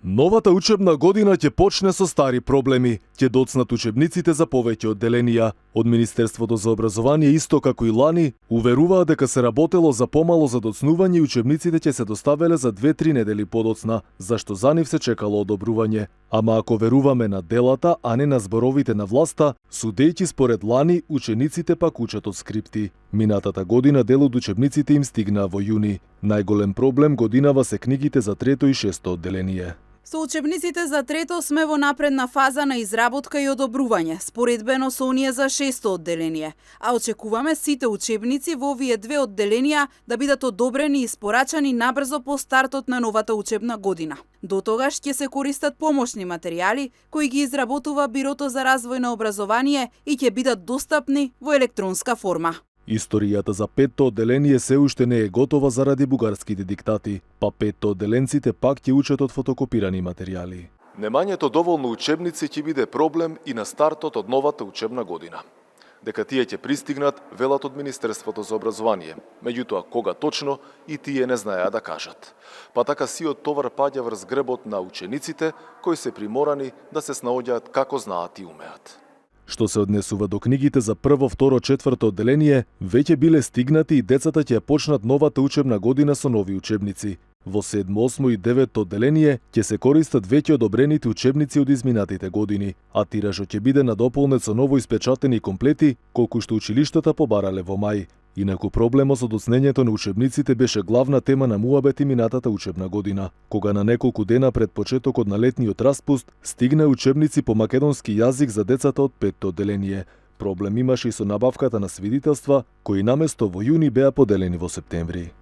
Новата учебна година ќе почне со стари проблеми. Ќе доцнат учебниците за повеќе одделенија. Од Министерството за образование, исто како и лани, уверуваат дека се работело за помало за доцнување и учебниците ќе се доставеле за 2-3 недели подоцна, зашто за нив се чекало одобрување. Ама ако веруваме на делата, а не на зборовите на власта, судејќи според лани, учениците пак учат од скрипти. Минатата година дел од учебниците им стигнаа во јуни. Најголем проблем годинава се книгите за трето и шесто одделение. Со учебниците за трето сме во напредна фаза на изработка и одобрување, споредбено со оние за шесто одделение, а очекуваме сите учебници во овие две одделенија да бидат одобрени и испорачани набрзо по стартот на новата учебна година. До тогаш ќе се користат помошни материјали кои ги изработува Бирото за развој на образование и ќе бидат достапни во електронска форма. Историјата за петто одделение се уште не е готова заради бугарските диктати, па петто одделенците пак ќе учат од фотокопирани материјали. Немањето доволно учебници ќе биде проблем и на стартот од новата учебна година. Дека тие ќе пристигнат, велат од Министерството за образование. Меѓутоа, кога точно, и тие не знаеа да кажат. Па така сиот товар паѓа врз гребот на учениците, кои се приморани да се снаоѓаат како знаат и умеат. Што се однесува до книгите за прво, второ, четврто одделение, веќе биле стигнати и децата ќе почнат новата учебна година со нови учебници. Во 7, 8 и 9 одделение ќе се користат веќе одобрените учебници од изминатите години, а тиражот ќе биде надополнет со ново испечатени комплети, колку што училиштата побарале во мај. Инаку проблемот со доцнењето на учебниците беше главна тема на муабет и минатата учебна година, кога на неколку дена пред почетокот на летниот распуст стигна учебници по македонски јазик за децата од петто одделение. Проблем имаше и со набавката на свидетелства, кои наместо во јуни беа поделени во септември.